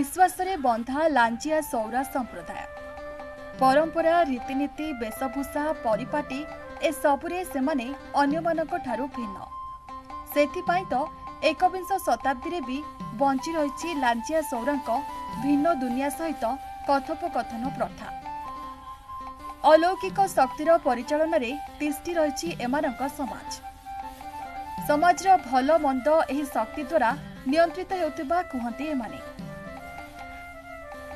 ବିଶ୍ୱାସରେ ବନ୍ଧା ଲାଞ୍ଜିଆ ସୌରା ସମ୍ପ୍ରଦାୟ। ପରମ୍ପରା, ରୀତିନୀତି, ବେଶଭୂଷା, ପରିପାଟୀ ଏସବୁରେ ସେମାନେ ଅନ୍ୟମାନଙ୍କ ଠାରୁ ଭିନ୍ନ। ସେଥିପାଇଁ ତ ଏକବିଂଶ ଶତାବ୍ଦୀରେ ବି ବଞ୍ଚି ରହିଛି ଲାଞ୍ଜିଆ ସୌରାଙ୍କ ଭିନ୍ନ ଦୁନିଆ ସହିତ କଥୋପକଥନ ପ୍ରଥା। ଅଲୌକିକ ଶକ୍ତିର ପରିଚାଳନାରେ ତିଷ୍ଠି ରହିଛି ଏମାନଙ୍କ ସମାଜ। ସମାଜର ଭଲ ମନ୍ଦ ଏହି ଶକ୍ତି ଦ୍ୱାରା ନିୟନ୍ତ୍ରିତ ହେଉଥିବା କୁହନ୍ତି ଏମାନେ।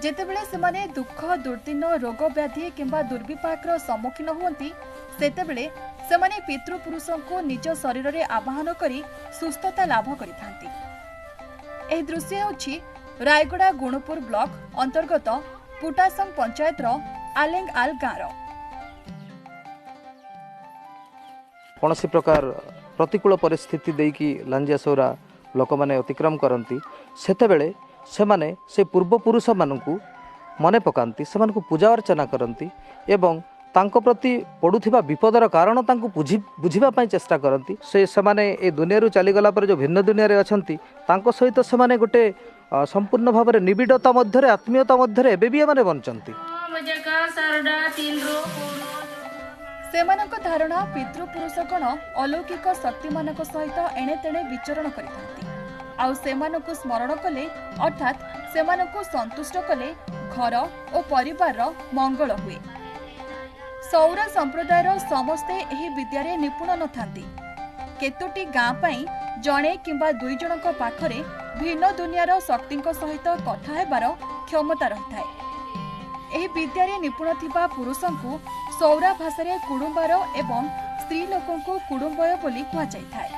ଯେତେବେଳେ ସେମାନେ ଦୁଃଖ, ଦୁର୍ଦିନ, ରୋଗ ବ୍ୟାଧି କିମ୍ବା ଦୁର୍ବିପାକର ସମ୍ମୁଖୀନ ହୁଅନ୍ତି, ସେତେବେଳେ ସେମାନେ ପିତୃପୁରୁଷଙ୍କୁ ନିଜ ଶରୀରରେ ଆବାହନ କରି ସୁସ୍ଥତା ଲାଭ କରିଥାନ୍ତି। ଏହି ଦୃଶ୍ୟ ହେଉଛି ରାୟଗଡ଼ା ଗୁଣୁପୁର ବ୍ଲକ ଅନ୍ତର୍ଗତ ପୁଟାସଙ୍ଗ ପଞ୍ଚାୟତର ଆଲେଙ୍ଗ ଆଲ ଗାଁର। କୌଣସି ପ୍ରକାର ପ୍ରତିକୂଳ ପରିସ୍ଥିତି ଦେଇକି ଲାଞ୍ଜିଆ ସୌରା ଲୋକମାନେ ଅତିକ୍ରମ କରନ୍ତି, ସେତେବେଳେ ସେମାନେ ସେ ପୂର୍ବପୁରୁଷମାନଙ୍କୁ ମନେ ପକାନ୍ତି, ସେମାନଙ୍କୁ ପୂଜା ଅର୍ଚ୍ଚନା କରନ୍ତି ଏବଂ ତାଙ୍କ ପ୍ରତି ପଡ଼ୁଥିବା ବିପଦର କାରଣ ତାଙ୍କୁ ବୁଝିବା ପାଇଁ ଚେଷ୍ଟା କରନ୍ତି। ସେମାନେ ଏ ଦୁନିଆରୁ ଚାଲିଗଲା ପରେ ଯେଉଁ ଭିନ୍ନ ଦୁନିଆରେ ଅଛନ୍ତି, ତାଙ୍କ ସହିତ ସେମାନେ ଗୋଟେ ସମ୍ପୂର୍ଣ୍ଣ ଭାବରେ ନିବିଡ଼ତା ମଧ୍ୟରେ, ଆତ୍ମୀୟତା ମଧ୍ୟରେ ଏବେ ବି ଏମାନେ ବଞ୍ଚନ୍ତି। ସେମାନଙ୍କ ଧାରଣା ପିତୃପୁରୁଷଗଣ ଅଲୌକିକ ଶକ୍ତିମାନଙ୍କ ସହିତ ଏଣେ ତେଣେ ବିଚରଣ କରିଥାନ୍ତି, ଆଉ ସେମାନଙ୍କୁ ସ୍ମରଣ କଲେ, ଅର୍ଥାତ୍ ସେମାନଙ୍କୁ ସନ୍ତୁଷ୍ଟ କଲେ ଘର ଓ ପରିବାରର ମଙ୍ଗଳ ହୁଏ। ସୌରା ସମ୍ପ୍ରଦାୟର ସମସ୍ତେ ଏହି ବିଦ୍ୟାରେ ନିପୁଣ ନଥାନ୍ତି। କେତୋଟି ଗାଁ ପାଇଁ ଜଣେ କିମ୍ବା ଦୁଇ ଜଣଙ୍କ ପାଖରେ ଭିନ୍ନ ଦୁନିଆର ଶକ୍ତିଙ୍କ ସହିତ କଥା ହେବାର କ୍ଷମତା ରହିଥାଏ। ଏହି ବିଦ୍ୟାରେ ନିପୁଣ ଥିବା ପୁରୁଷଙ୍କୁ ସୌରା ଭାଷାରେ କୁଡୁମ୍ବାର ଏବଂ ସ୍ତ୍ରୀ ଲୋକଙ୍କୁ କୁଡୁମ୍ବୟ ବୋଲି କୁହାଯାଇଥାଏ।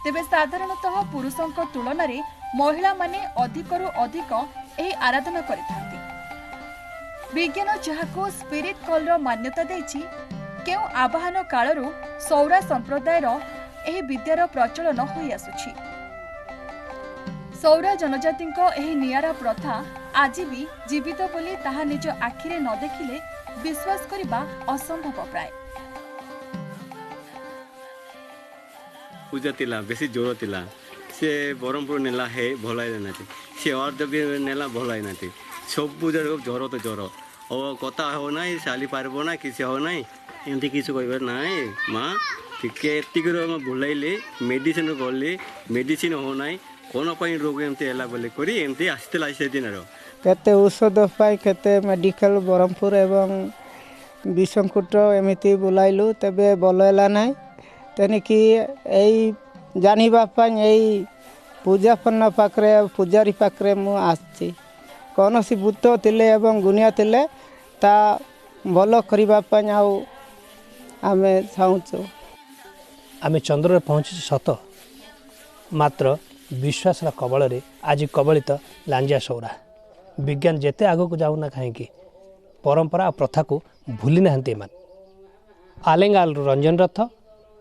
ତେବେ ସାଧାରଣତଃ ପୁରୁଷଙ୍କ ତୁଳନାରେ ମହିଳାମାନେ ଅଧିକରୁ ଅଧିକ ଏହି ଆରାଧନା କରିଥାନ୍ତି। ବିଜ୍ଞାନ ଯାହାକୁ ସ୍ପିରିଟ୍ କଲ୍ର ମାନ୍ୟତା ଦେଇଛି, କେଉଁ ଆବାହନ କାଳରୁ ସୌରା ସମ୍ପ୍ରଦାୟର ଏହି ବିଦ୍ୟାର ପ୍ରଚଳନ ହୋଇଆସୁଛି। ସୌରା ଜନଜାତିଙ୍କ ଏହି ନିଆରା ପ୍ରଥା ଆଜି ବି ଜୀବିତ ବୋଲି ତାହା ନିଜ ଆଖିରେ ନ ଦେଖିଲେ ବିଶ୍ୱାସ କରିବା ଅସମ୍ଭବ ପ୍ରାୟ। ପୂଜା ଥିଲା, ବେଶୀ ଜ୍ୱର ଥିଲା, ସେ ବ୍ରହ୍ମପୁର ନେଲା, ହେ ଭଲ ହେଇନାହାନ୍ତି। ସେ ଅର୍ଦ୍ଧ ବି ନେଲା, ଭଲ ହେଇନାହାନ୍ତି। ସବୁ ଜାଗାକୁ ଜ୍ୱର ତ ଜ୍ୱର, ଆଉ କଥା ହେଉନାହିଁ, ଚାଲି ପାରିବ ନା କିଛି ହେଉନାହିଁ। ଏମିତି କିଛି କହିବାର ନାହିଁ ମା, ଟିକେ ଏତିକିରୁ ଆମେ ବୁଲାଇଲି, ମେଡ଼ିସିନ ଗଲି, ମେଡ଼ିସିନ ହେଉନାହିଁ, କ'ଣ ପାଇଁ ରୋଗ ଏମିତି ହେଲା ବୋଲି କରି ଏମିତି ଆସିଥିଲା ସେଦିନର। କେତେ ଔଷଧ ପାଇଁ କେତେ ମେଡ଼ିକାଲ ବ୍ରହ୍ମପୁର ଏବଂ ବିଷମକୂଟ ଏମିତି ବୁଲାଇଲୁ, ତେବେ ଭଲ ହେଲା ନାହିଁ। ତେଣିକି ଏଇ ଜାଣିବା ପାଇଁ ଏଇ ପୂଜାପନ୍ନ ପାଖରେ, ପୂଜାରୀ ପାଖରେ ମୁଁ ଆସିଛି। କୌଣସି ଭୂତ ଥିଲେ ଏବଂ ଗୁଣିଆ ଥିଲେ ତା ଭଲ କରିବା ପାଇଁ ଆଉ ଆମେ ଚାହୁଁଛୁ। ଆମେ ଚନ୍ଦ୍ରରେ ପହଞ୍ଚିଛୁ ସତ, ମାତ୍ର ବିଶ୍ୱାସର କବଳରେ ଆଜି କବଳିତ ଲାଞ୍ଜିଆ ସୌରା। ବିଜ୍ଞାନ ଯେତେ ଆଗକୁ ଯାଉନା କାହିଁକି, ପରମ୍ପରା ଆଉ ପ୍ରଥାକୁ ଭୁଲି ନାହାନ୍ତି ଏମାନେ। ଆଲେଙ୍ଗାଲରୁ ରଞ୍ଜନ ରଥ,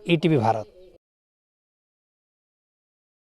ଇଟିଭି ଭାରତ।